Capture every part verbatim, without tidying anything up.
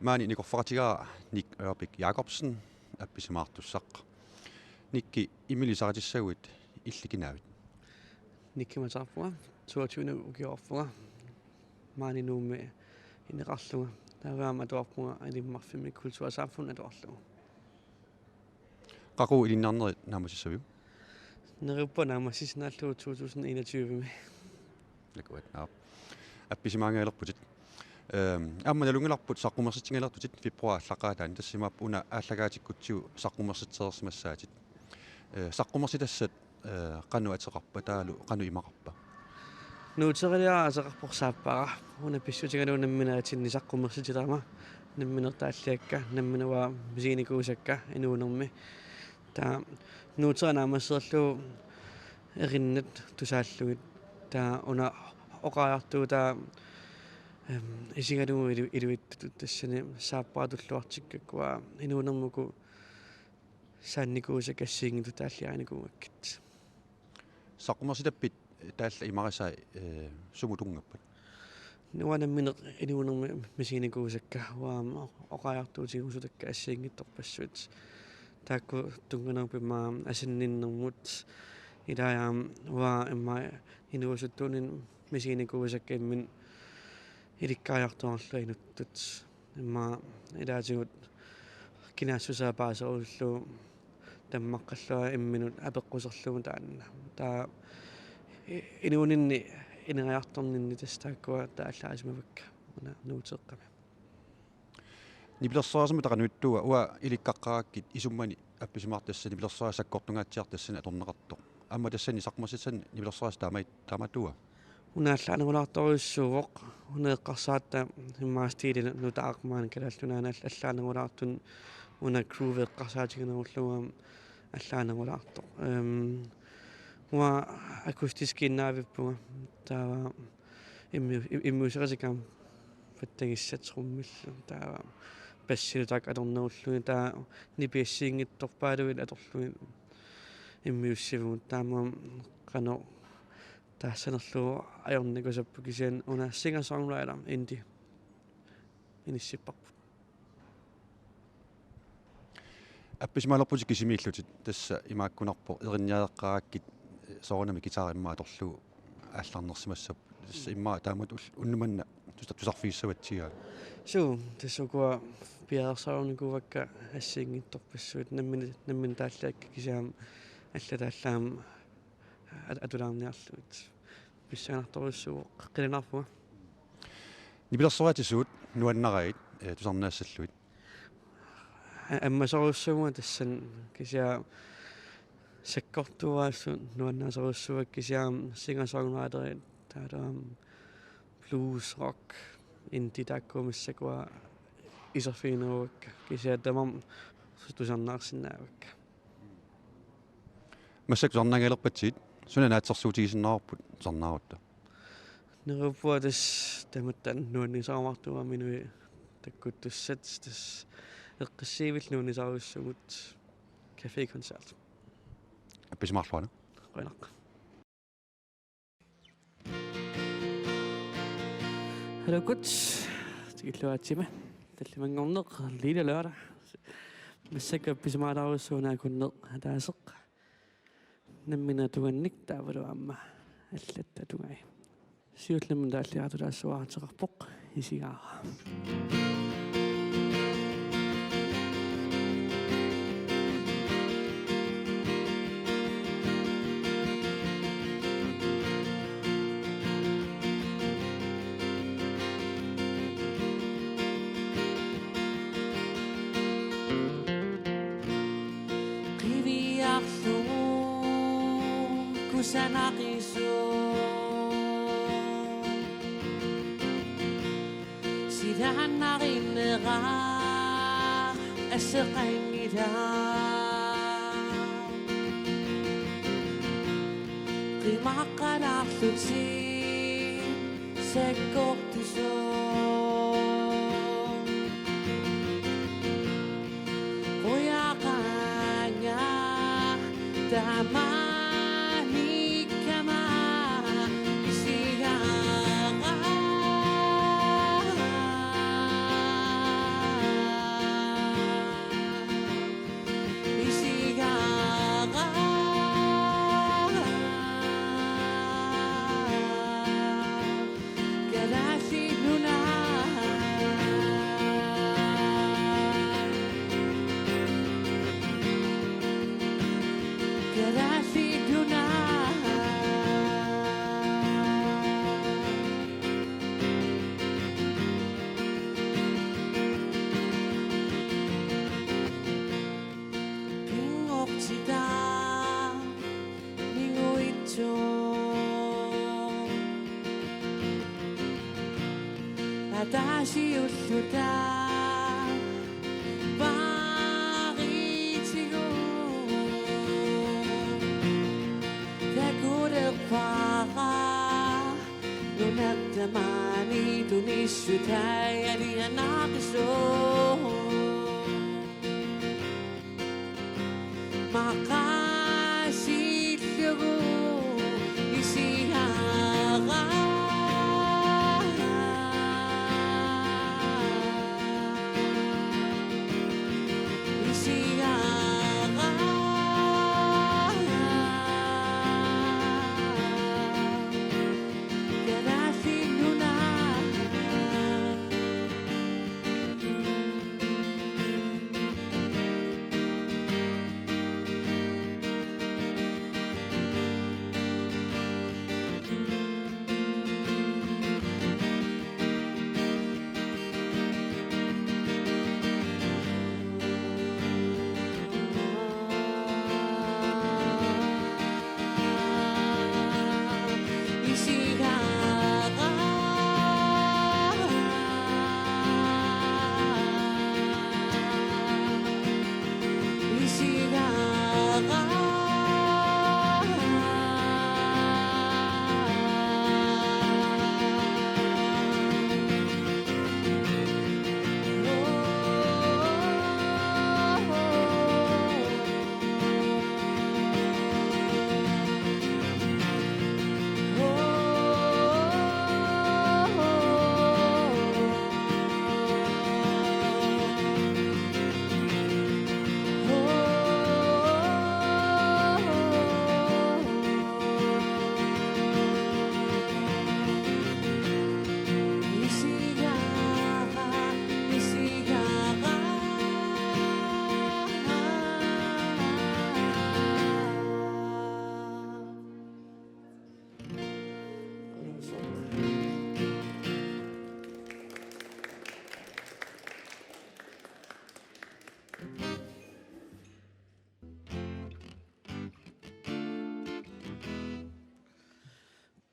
Maani nikorfaqatigaara Nick Ørbæk Jacobsen, appisimaartussaq. Nikki, immini ilisaritissaguit, illit kinaavit? Nikki Matarpua, toogtyve ukioqarpunga. Maani Nuummi ineqarlunga. Taava aamma atuarpunga Alimmarfimmi kultursamfund atuarlugu. Qaqugu ilinniarnerit naammassissaviuk? Neriuppunga naammassisinnaallugu to tusind enogtyve-mi. Nakuat, naap. Appisimaanngajalerputit. Ehm, aamma nalunngilarput saqqummersitsingajalertutit februar aallaqqaataani, tassa imaappoq una aallakaatikkutsigu saqqummersitsereersimassaatit. Eh, saqqummersitassat, eh, qanoq ateqarpa taavalu qanoq imaqarpa? Nuuteriliara ateqarpoq Saappaara. Una pissutigalugu nammineq atinni saqqummersitsilama. Nammineq taalliakka, nammineq uanga misiginikuusakka inuunermi. Taava nuutera naammassereerlugu erinnat tusaallugit. Taava una oqariartuutaa, em, isigalugu ilu-, iluittutut tassani Saappaara tulluartikkakku uanga inuunermi uku saannikuusakka assigiinngitsut taalliarinikuugakkit. Saqqummersitappit taallat imarisai, eh, sumut tunngappat? Uanga nammineq inuunermi misiginikuusakka, uanga aamma oqariartuutigiusutakka assigiinngitsorpassuit. Taakku tunnganerput immaqa asanninnermut, ilai aamma uanga immaqa inuusuttuunik misiginikuusakka imminut ilikkariartuaarlunga inuttut. Immaqa ilaatigut kinaassusaa paaserusullugu tammaqqallunga imminut apeqquserlugu taanna. Taava i-, inuuninni ineriartorninni tassa taakkua taava allaasimavakka una nuuteeqqami. Nipilersorisama taqanuittua uanga ilikkaqqaarakkit isummani appisimaartussat nipilersorisa sakkortungaatsiartoq tassani atorneqartoq. Aamma tassani saqqummersitsinni nipilersorisa taamai-, taamaattuua? Una allaanerulaartorujussuuvoq, una eqqarsaatta immaqa stiili nutaaq maani Kalaallit Nunaanni all-, allaanerulaartut, una groove eqqarsaatiginerullugu aamma allaanerulaartoq. Ehm, uanga akustiskiinnaavippunga, taava immiu-, im-, immiusserisikka aamma pattagissat trummillu, taava bassillu taakku atornerullugit, taava nipi assigiinngitsorpaaluit atorlugit immiussivugut, taamaammat qanoq taassanerlugu ajornakusupput, kisianni una singer-songwriter indie inissipparput. Appisimaalerputit kisimiillutit, tassa imaakkunarpoq erinniareqqaarakkit, soorunami guitari immaqa atorlugu aallarnersimassapput. Tassa immaqa taamatut ull-, unnuk manna tusa-, tusarfigissavatsigaa. Suu, tassa ukua piareersarunikuuakka assigiinngitsorpassuit, nammineq, nammineq taalliakka kisianni allat taallaammat at-, atulaarniarlugit. Pissanganartorujussuuvoq, qilanaarpunga. Nipilersoraatisuut nuannarigit, eh, tusarnaassallugit? A-, ammasorujussuuvunga tassani, kisianni sakkortuuaasut nuannaasorujussuuakka, kisianni singer-songwriterit taavalu aamma blues, rock, indie, taakku massakkut iserfigineruakka, kisianni tamarmik tusarnaarsinnaavakka. Massakkut tusarnaanngajalerpatsigit, suna naatsorsuutigisinnaavarput tusarnaarutta? Neriuppunga tassa tamatta nuannisarumaartuugamik inuit takkuttussat, tassa eqqissivillu nuannisarujussuugut, cafékoncert. Appisimaarluarina. Qujanaq. Haluu, tikilluaritsi. Tallimanngorneq, Lille Lørdag. Massakkut appisimaalaarujussuuvoq akunneq ataaseq. Nammineq atugannik taavalu aamma allat atugai. Siullermik taalliaratulaassuaq ateqarpoq Isigaara. Qiviarlugu kusanaqisuuvoq. Silaannarinnera asseqanngilaq. Qimaqqalaarlutit sakkortusoq. Qujaqaanga tamaani kama Isigaara. Taasiulluta paaritigu takulerpara nunap tamaani tunissutai alianaaqisoq. Maqaasillugu isigaara. Isigaara. Kalaallit Nunaat.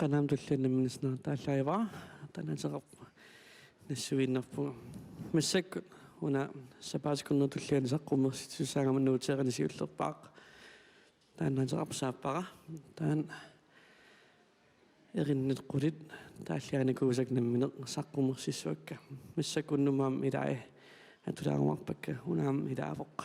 Qanamut tulliani nammineq sanaartaallaavara, taanna ateqarpoq nassuiinnarpunga. Massakkut una sapaatip-akunnera tulliani saqqummersitsissusaagama nuuteerani siullerpaaq. Taanna ateqarpoq Saappara. Taanna erinnat qulit taalliaanikuusakka nammineq saqqummersissavakka. Massakkut unnuk aamma ilai atulaarumaarpakka, una aamma ilaavoq.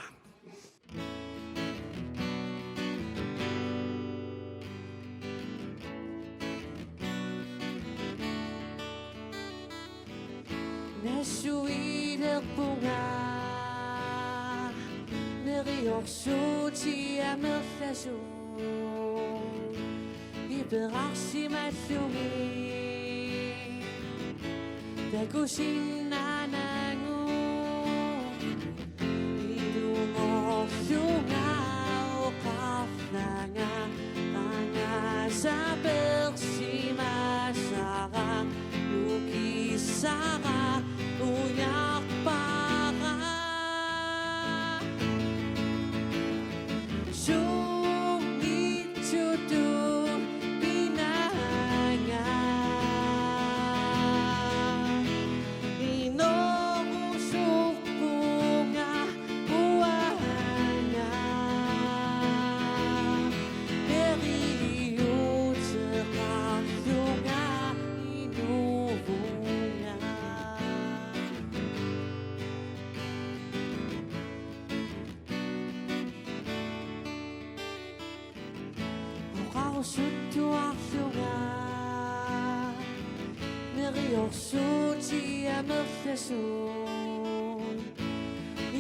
Nassuiilerpunga neriorsuutit amerlasuut iperarsimallugit takusinnaanagu. Ilumoorlunga oqarlanga qanga sapersimasara nukissara ujarpara. Sunngitsutut pinaanga inorusupunga uanga neriuteqarlunga inuvunga. Oqarusuttuarlunga neriorsuutit amerlasuut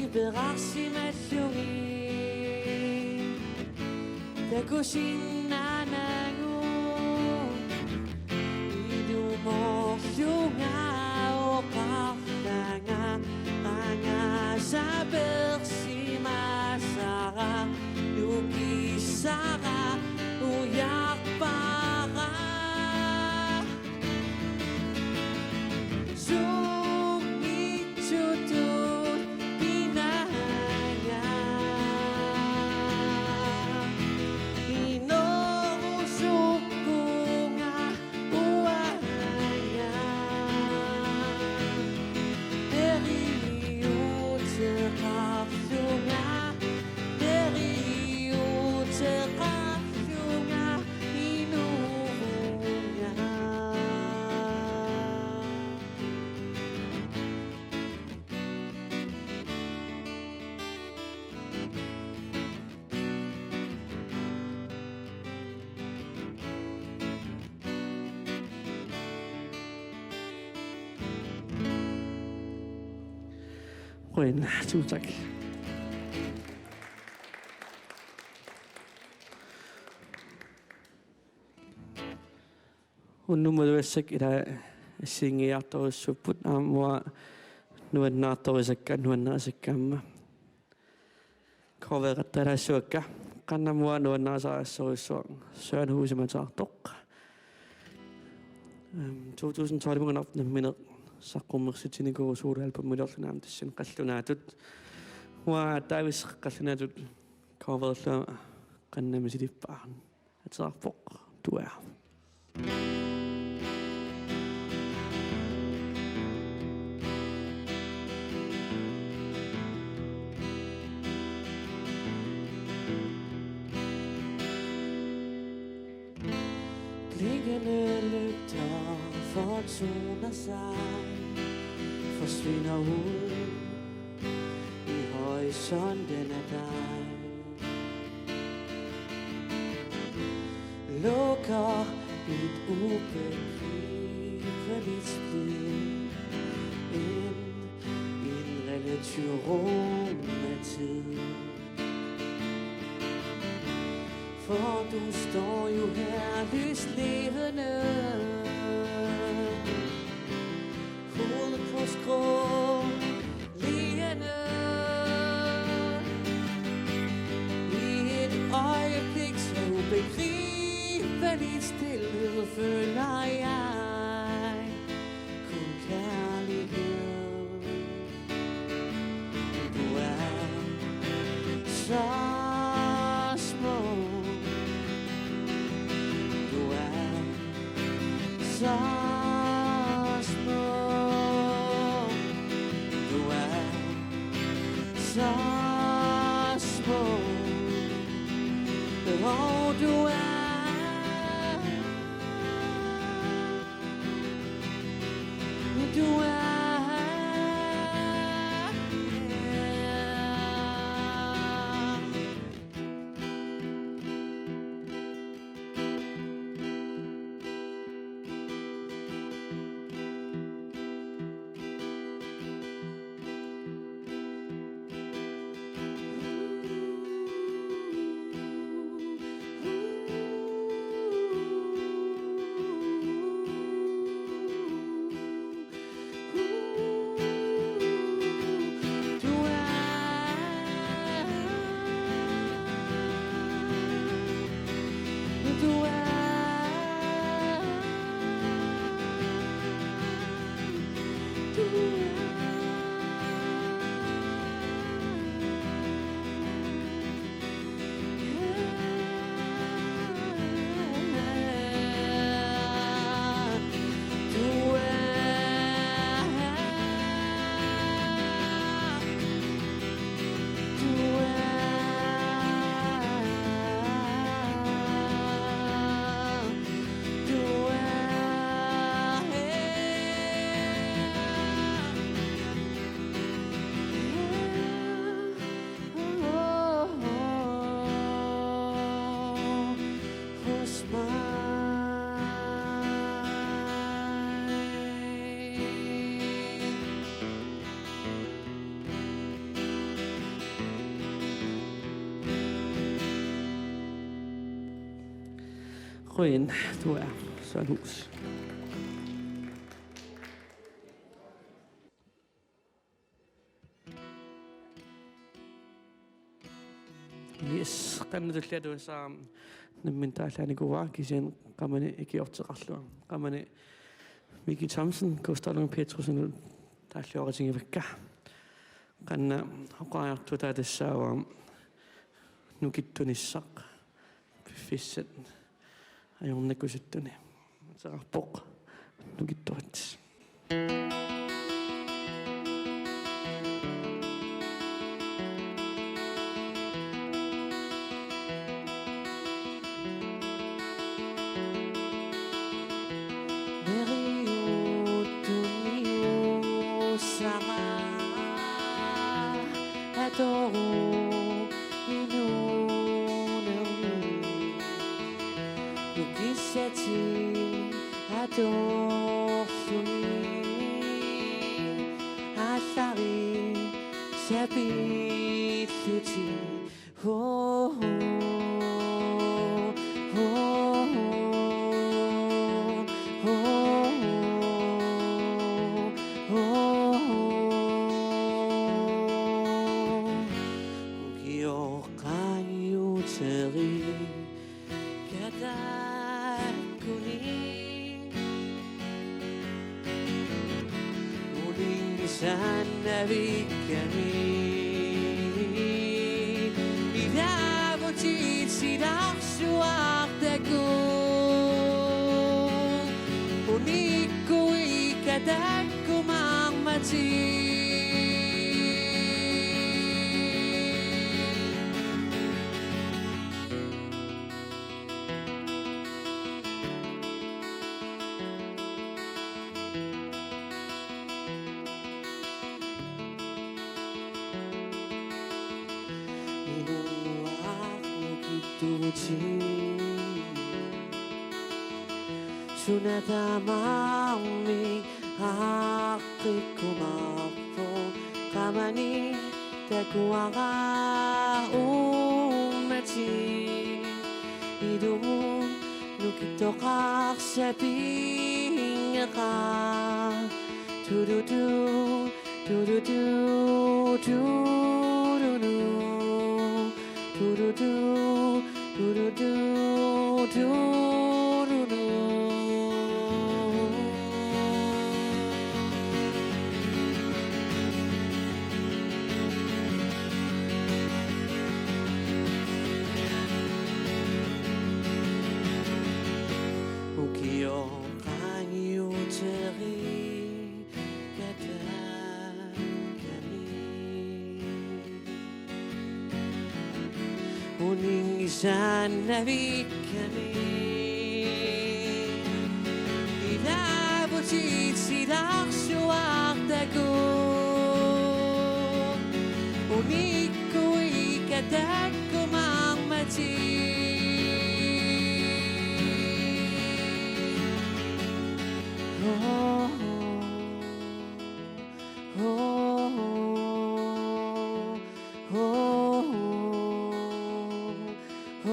iperarsimallugit takusinnaanagu. Ilumoorlunga oqarlanga qanga sapersimasara nukissara ujarpara. Sunngitsutut pinaanga ino Qujan, tusind tak. Unnummut uassakka ila assigiiaartorujussuupput, aamma uanga nuannaartorisakka, nuannarisakka aamma. Covereqattaalaassuakka, qannami uanga nuannarisarisorujussuara, Søren Husem ateqartoq. Øhm, to tusind tolv-imingaanniit nammineq saqqummersitsinikuuvoq soloalbumiliorluni, aamma tassani qallunaatut. Uanga aatsaavissaq qallunaatut covererlunga qannami misilippara. Ateqarpoq Dua. Blinkende lygter fortoner sig, forsvinder ud i horisonten af dig. Lukker et ubegribeligt splid ind i en relativ rum af tid. For du står jo her lyslevende, hovedet på skrå, liggende. I et øjeblik så ubegribelig stilhed føler jeg kun kærlighed. Du er så smuk. Du er så smuk. Du er så smuk. Og du er, du er. Qujan, Dua, Søren Hus. Yes, qanoq tulliani tassa nammineq taallaanikuuara, kisianni qamani ikiorteqarlunga. Qamani Miki Thomsen, Gustav Lund Petrussenimut taallioraatigivakka. Qanoq oqariartuutaa tassaavoq nukittunissaq piffissat ajornakusuttuni. Ateqarpoq Nukittuat. Neriuuttunniussara atoruup inuunermi. Nukissatit atorlugit aallariit Tapiillutik. Ho, ho, ho, ho, ho, ho, ho. Ukioq qaangiutereerikatakkuni. Uninngissannaavikkami. Ilaavutit silarsuartagut. Unikkui katakkumaarmatit. Inuuakkikkutsi. Suna tamarmi aaqqikkumaarpoq qamani takuara uummatit. Ilumut nukittoqarsapinngeqaaq. Tududu, tududu, tududu. Tududu, tududu, tududu. Ukioq qaangiutereerikatakkami. Uninngissannaavikkami. Ilaavutit silarsuartagut. Unikkui katakkumaarmatit. Oh, oh, oh, oh, oh, oh,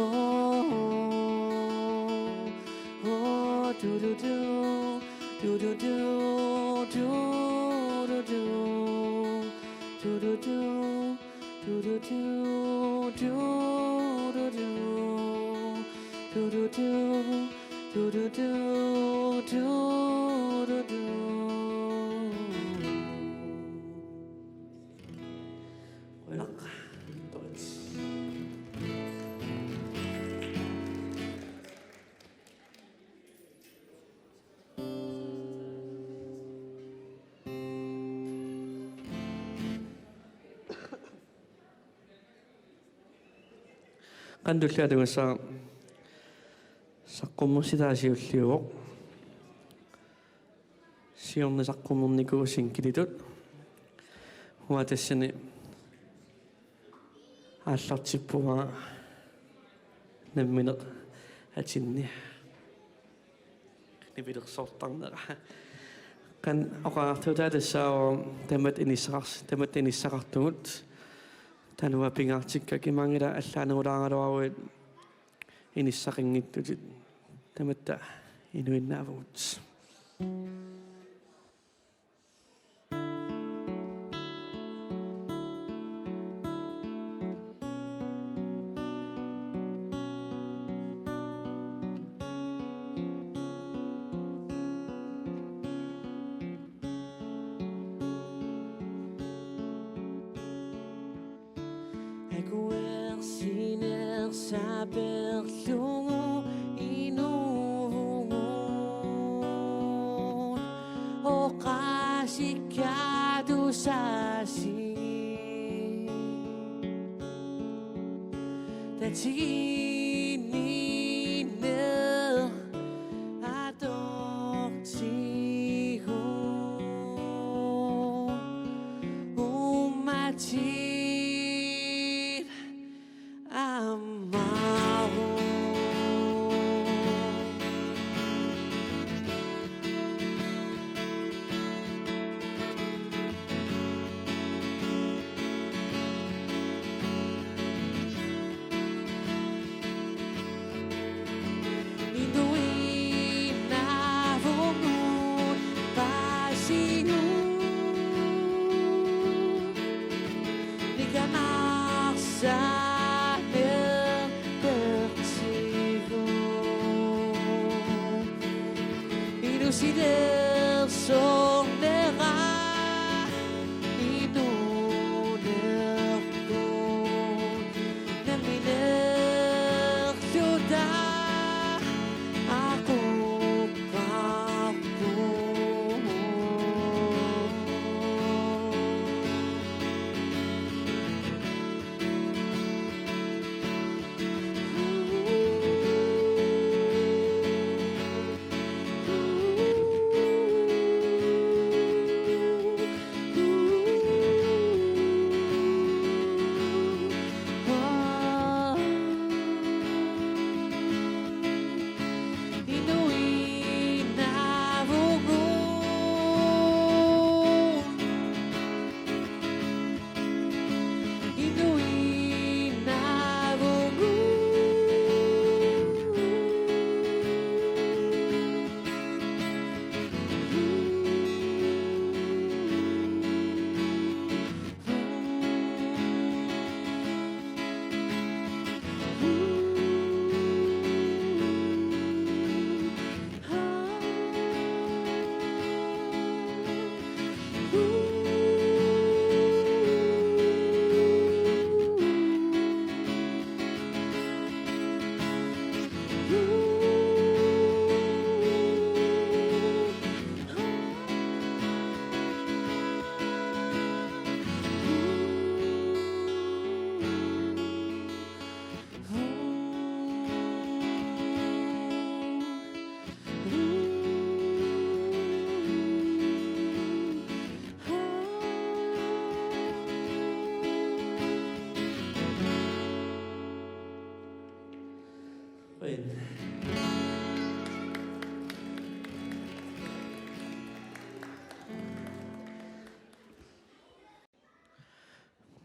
oh, tududu, tududu, tududu, tududu, tududu, tududu, tududu, tududu, tududu. Qujanaq. Qanoq tulliani atugassara saqqummersitaa siulliuvoq. Siorna saqqummernikuuvoq singletut. Uanga tassani aallartippunga nammineq atinni. Nipilersortarnera. Qanoq oqariartuutaa tassaavoq tamatta inissaqars-, tamatta inissaqartugut. Taanna pingaartikkakku imaanngilaq allaanerulaaraluaruit inissaqanngitsutit tamatta inuinnaavugut. Akuersineq saperlugu inuuvugut oqaasikkaatusaasi. Tatiginninneq atortigu uummatit ammaru.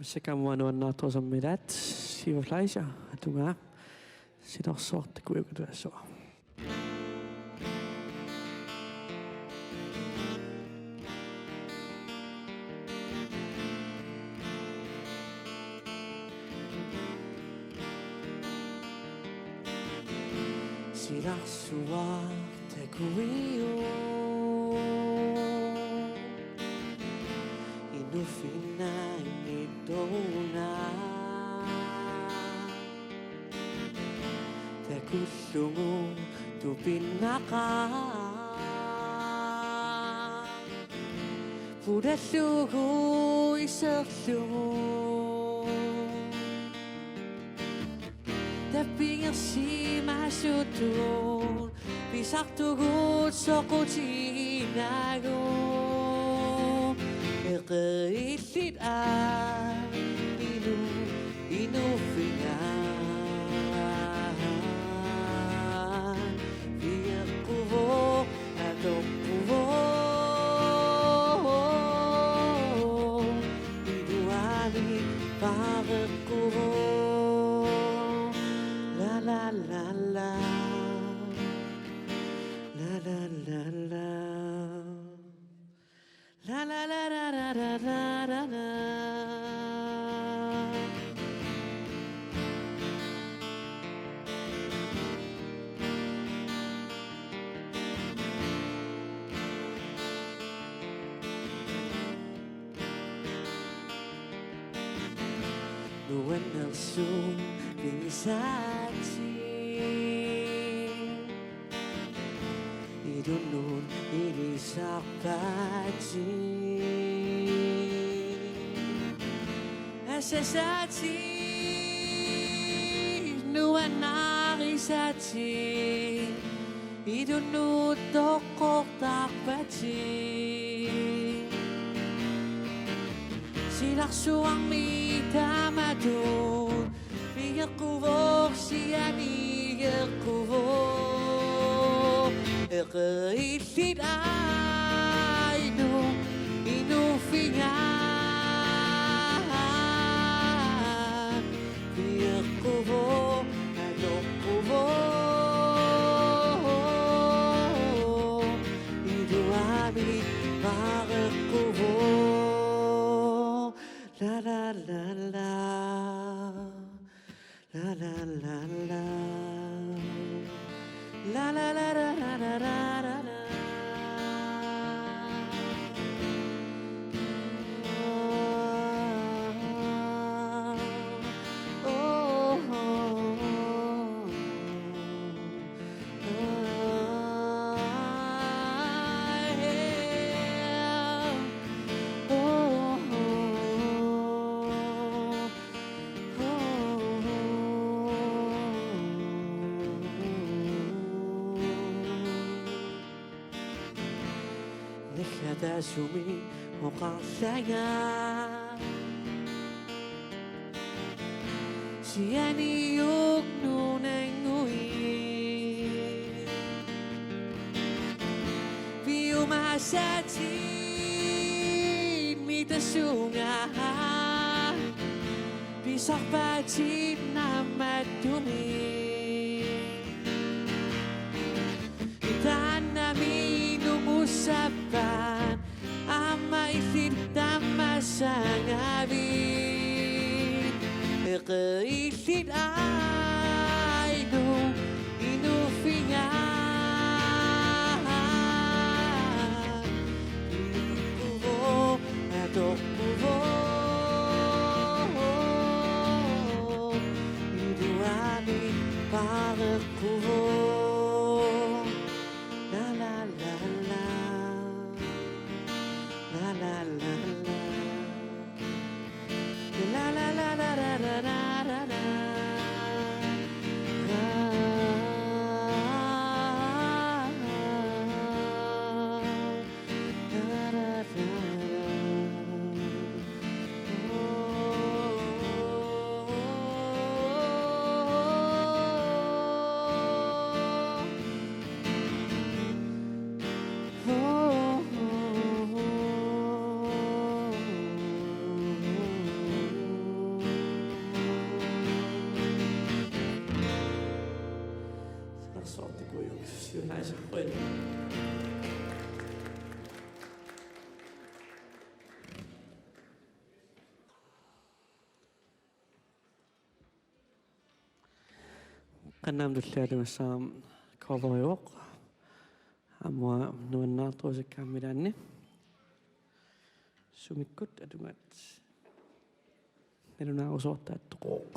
Massakkut aamma nuannaartorusummik ilaat, Siva Fleischer, atugaa, silarsuaq takujukkut tuassua. Silarsuaq takujukkut inuuffinngaanngitsoq una. Takullugu tupinnaqaaq. Pulallugu iserlugu. Tappingersimasutut pisartugut soqutiginagu. Eqeerlutit aamma inuup inuuffinngaanngitsoq. Pigeqquvoq, atoqquvoq, iluamik paareqquvoq. La, la, la, la. La, la, la, la. La, la, la, la. Nuannersuup pigisaatit. Ilunnut ilisarpaatit. Asasaatit, nuannarisaatit. Ilunnut toqqortarpaatit. Silarsuarmi taamatut pigeqquvoq, sianigeqquvoq. Eqeerlutit aamma inuup inuuffinngaanngitsoq. Pigeqquvoq, atoqquvoq, iluamik paareqquvoq. La, la, la, la. La, la, la, la. La, la, la, la. Oh, oh, oh. Naggataa sumi oqarlanga. Sianiup nunannguit. Piumasaatit mitasunga. Pisarpaatit naammattumik. Taannami nungussappaan aamma illit tammassagavit. Eqeerlutit aamma Siunaasarpuit. Qannaam tullialugassaam coverivoq. Aamma nuannaartorusukkaammilaanni. Sumikkut atugaat. Nalunaarusuartaattoqooq.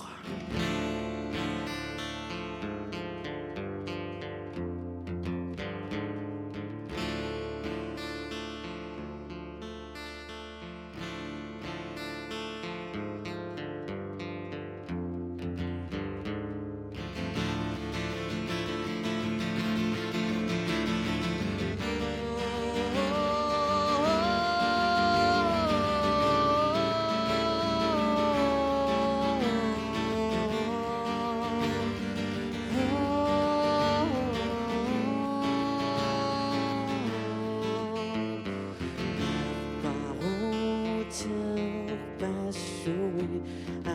Paruuterpassuit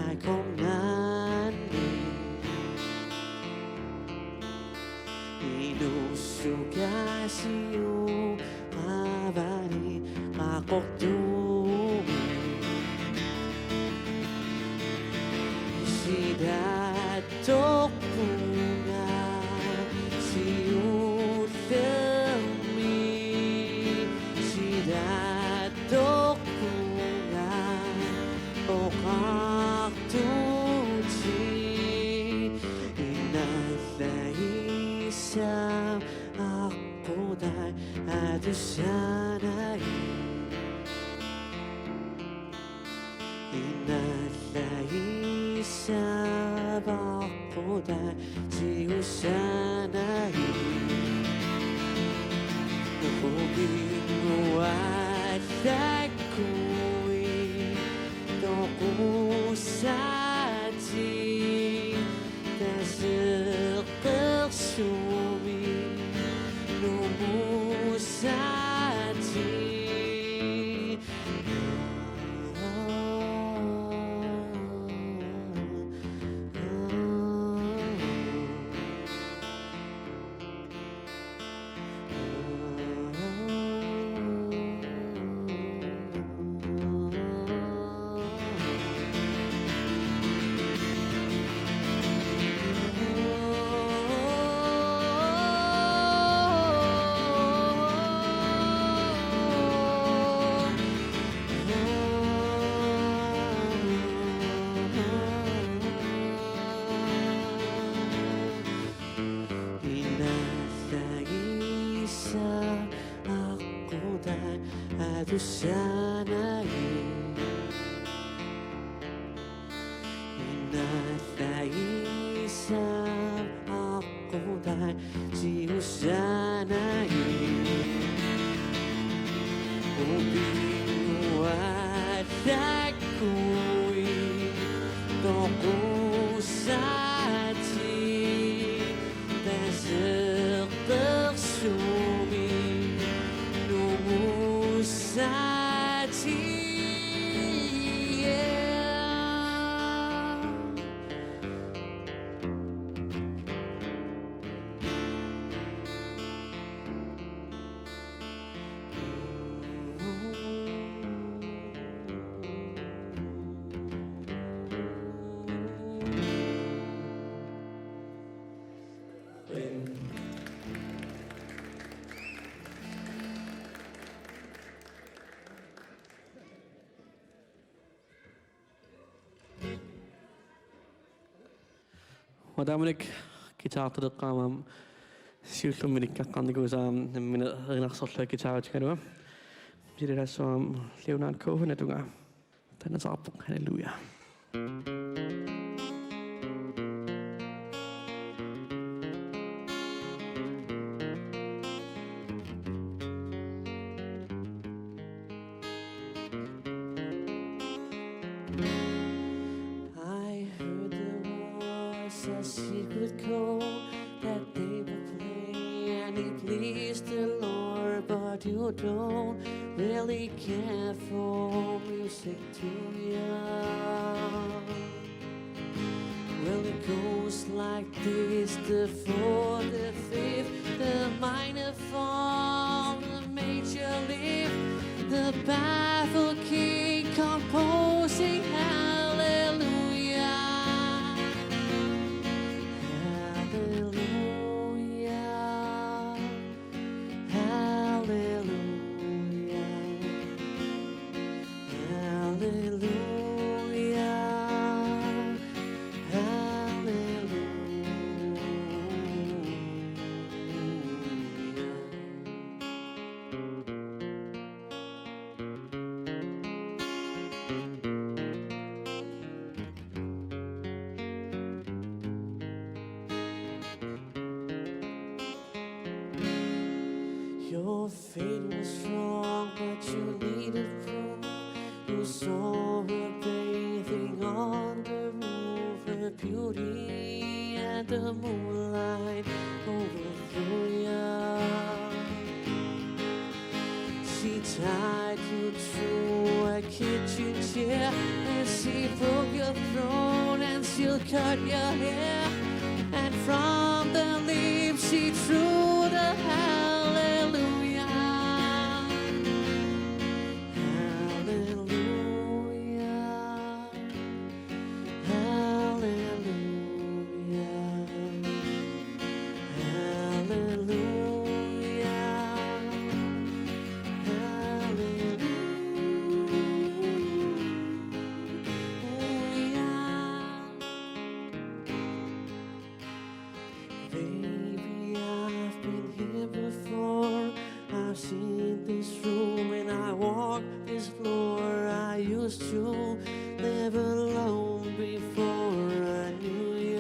akornanni. Inuussutissarsiuup qaavani qaqortuumik. Silaattoq- -punga siullermik, silaattoq- -punga oqartutit, innallagissap aqqutai atussanagit. Innallagissap aqqutai tigussanagit. Ukinnguallakkui toqussatit, taseqqersumik numussatit. Innallagissap aqqutai atussanagit. Innallagissap aqqutai tigussanagit. Ukinnguallakkui toqussatit, taseqqersumik numussatit. Uanga taamanikkut guitarteqqaarama siullermik ilikkarnikuusara nammineq erinarsorlunga guitaritigalugu. Misililaassuara Leonard Cohen atungaa. Taanna saarpoq Halleluja. I heard there was a secret chord that they were playing, and it pleased the Lord, but you don't really care for music, do you? Well, it goes like This the fourth, the fifth, the minor fall, the major lift, the baffled king composing hallelujah, hallelujah, hallelujah. Hallelujah, hallelujah. Your faith was strong, but you needed proof. You saw her bathing on the roof, her beauty and the moonlight overthrew you. She tied you to a kitchen chair, and she broke your throne, and she'll cut your hair. And from the lips she drew the hallelujah, hallelujah, hallelujah, hallelujah, hallelujah. Baby, I've been here before. I've seen this room and I walk this floor. I used to live alone before I knew you.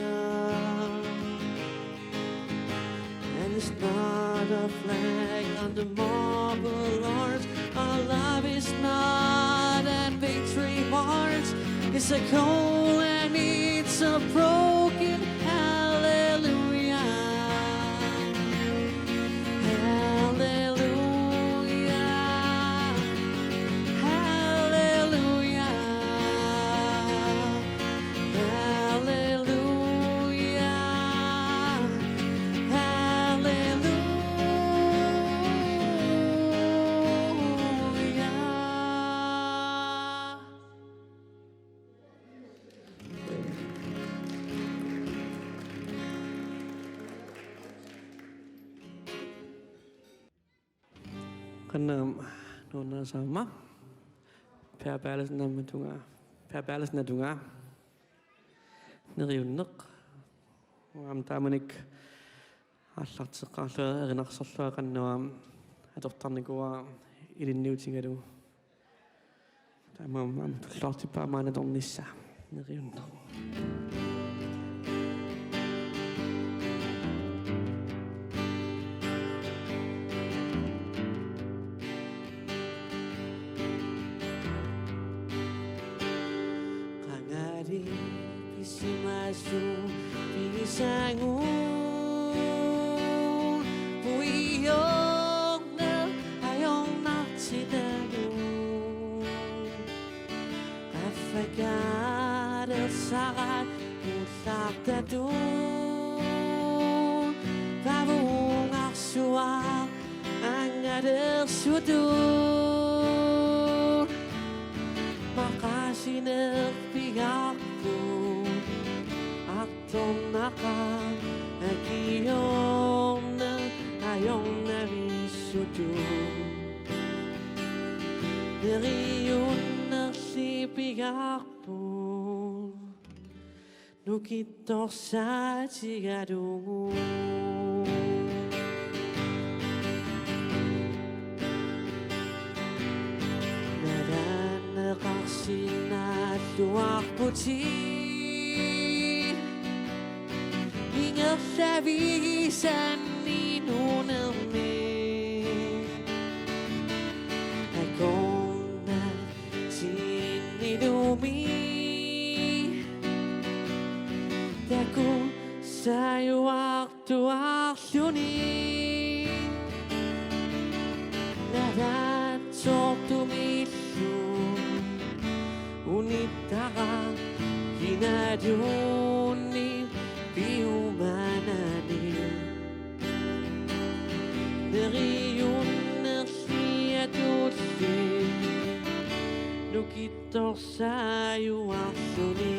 And it's not a flag on the marble arch. Our love is not a victory march. It's a cold and it's a broken hallelujah. Hallelujah. Hallelujah. Hallelujah. Hallelujah. Qanoq nuannarissavarma. Per Berthelsen aamma tungaa. Per Berthelsen aamma tungaa. Neriunneq. Aamma taamanikkut aallarteqqaarlunga erinarsorlunga qanoq aamma atortarnikuuara ilinniutigalugu. Taamaammat aamma tulluartipparput maani atornissaa. Neriunneq. Qangali pisimasoq pigisaagut puiorneq ajornartitagut. Qaffakaalersarat ullartatut pavungarsuaq angalersutut. Maqaasineq pigaarput artornaqaaq akiorneq ajornavissutut. Neriunnerli pigaarput nukittorsaatigalugu. Nalaanneqarsinnaalluarputit ingerlavigisanni nunermi. Akornat tinnilumi takussaajuartuarluni. Nalaatsortumillu unittara kinaluunniit Iumanani neriunnerliatulli nukittorsaajuarluni.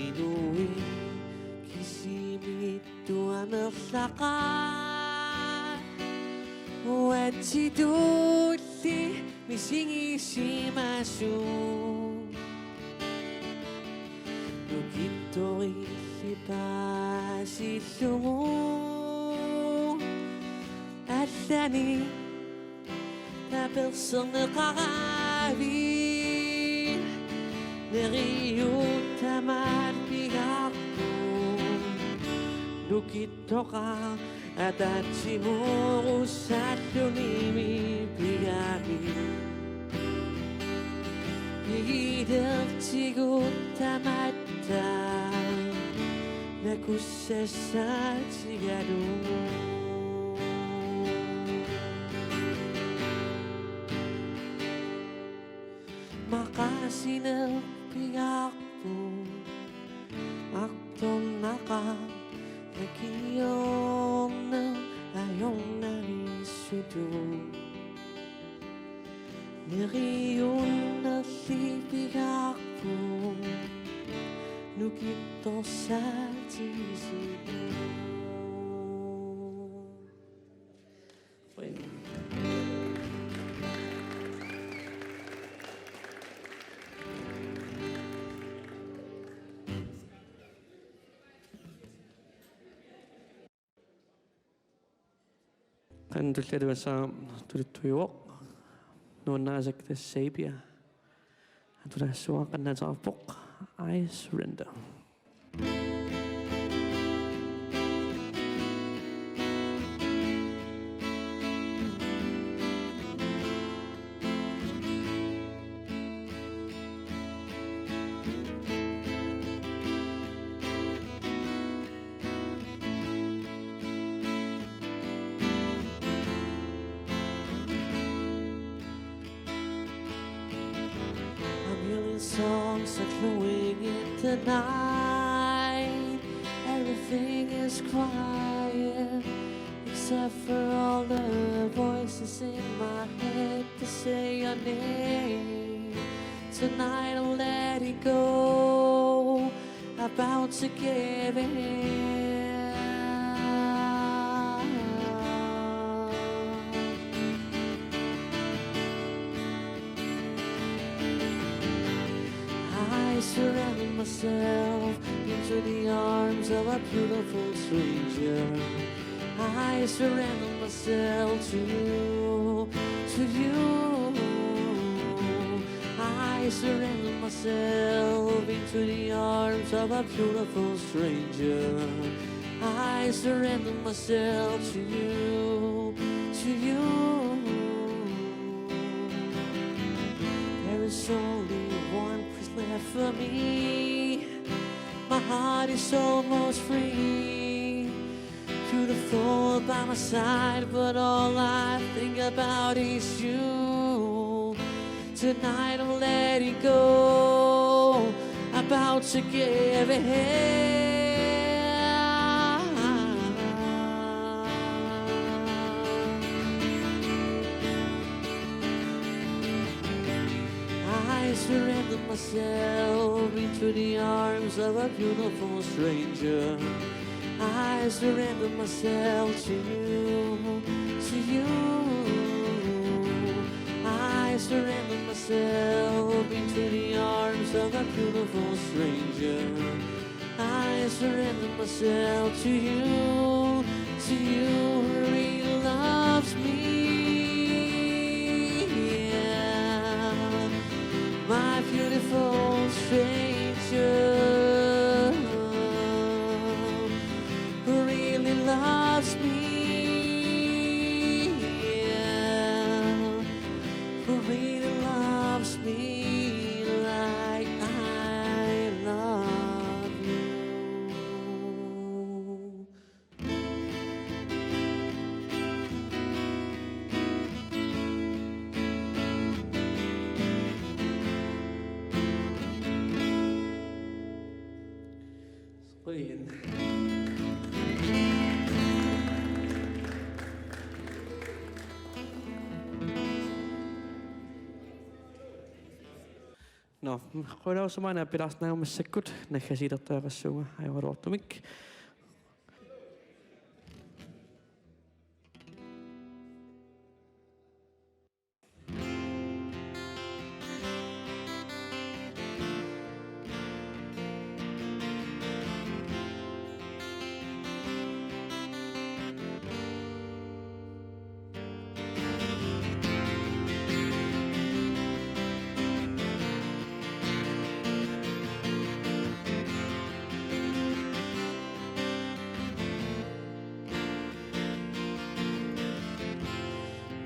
Inuit kisimittut amerlaqaat uatsitulli misigisimasut. Nukittorilli paasillugu allanik taperserneqaravit. Neriuut tamaat pigaarput nukittoqaaq ataatsimoorussallunimi pigami. Pigilertigut tamatta nakussassaatigalugu. Maqaasineq pigaarput artornaqaaq akiorneq ajornavissutut. Neriunnerli pigaarput nukittorsaatigisigut. Qanoq tulliani tassa tuluttuivoq. Nuannarisakka tassa Savior. Atulaassuaq qanoq ateqarpoq. I surrender. A million songs are glowing in the night. Everything is quiet except for all the voices in my head to say your name. Tonight I'll let it go. About to give in. I surrender myself into the arms of a beautiful stranger. I surrender myself to you, to you. I surrender myself into the arms of a beautiful stranger. I surrender myself to you, to you. There is only one place left for me. My heart is almost free. Beautiful by my side, but all I think about is you. Tonight I'm letting go, about to give in. I surrender myself into To the arms of a beautiful stranger. I surrender myself to you, to you. I surrender myself into the arms of a beautiful stranger. I surrender myself to you, to you who really loves me. Yeah. My beautiful stranger who really loves me, yeah, who really loves me like I love you. Qujan. Nå, qujanarsuaq maanna pilaarsinnaagama massakkut, naggasiilertariaqassuunga ajoraluartumik.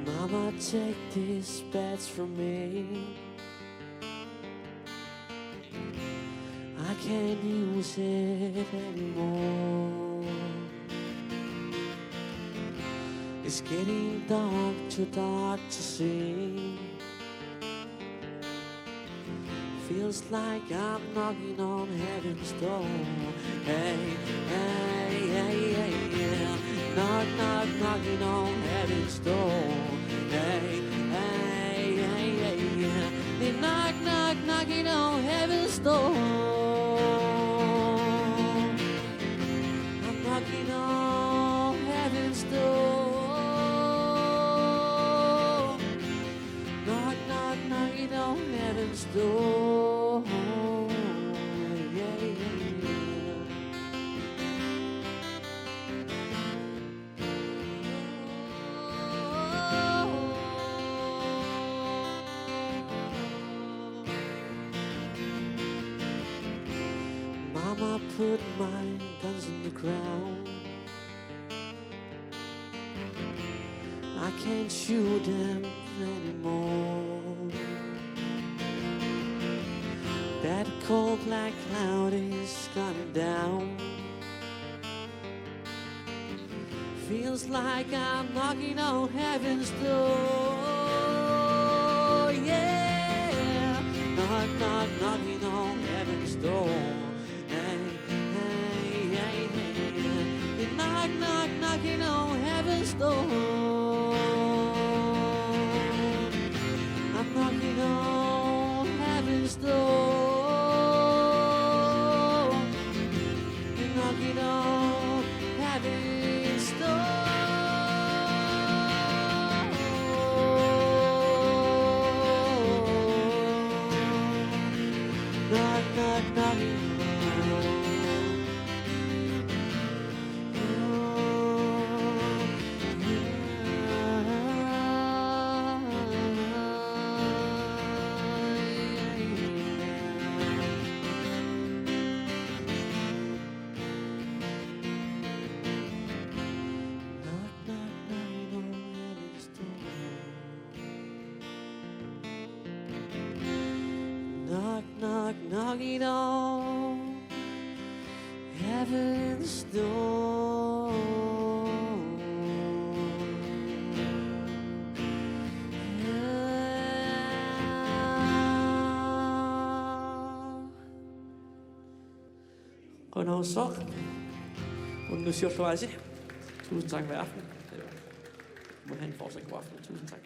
Mama, take this badge from me. I can't use it anymore. It's getting dark, too dark to see. Feels like I'm knocking on heaven's door. Hey, hey, hey, hey, yeah. Knock, knock, knocking on heaven's door. Hey, hey, hey, hey, yeah. They knock, knock, knocking on heaven's door. I'm knocking on heaven's door. Knock, knock, knocking on heaven's door. Yeah, yeah, yeah. Mama put my guns in the ground. I can't shoot them anymore. That cold black cloud is coming down. Feels like I'm knocking on heaven's door. Yeah, knock, knock, knocking on heaven's door. Hey, hey, hey, hey, hey. Knock, knock, knocking on heaven's door. I'm knocking on heaven's door. Knocking on heaven's door. Knock, knock, knocking on. Knock, knock, knocking on heaven's door. Knock, knock, knocking on heaven's door. Qujanarsuaq. Unnussiorluarisi. Tusind tak hver aften. Må have en fortsat god aften. Tusind tak.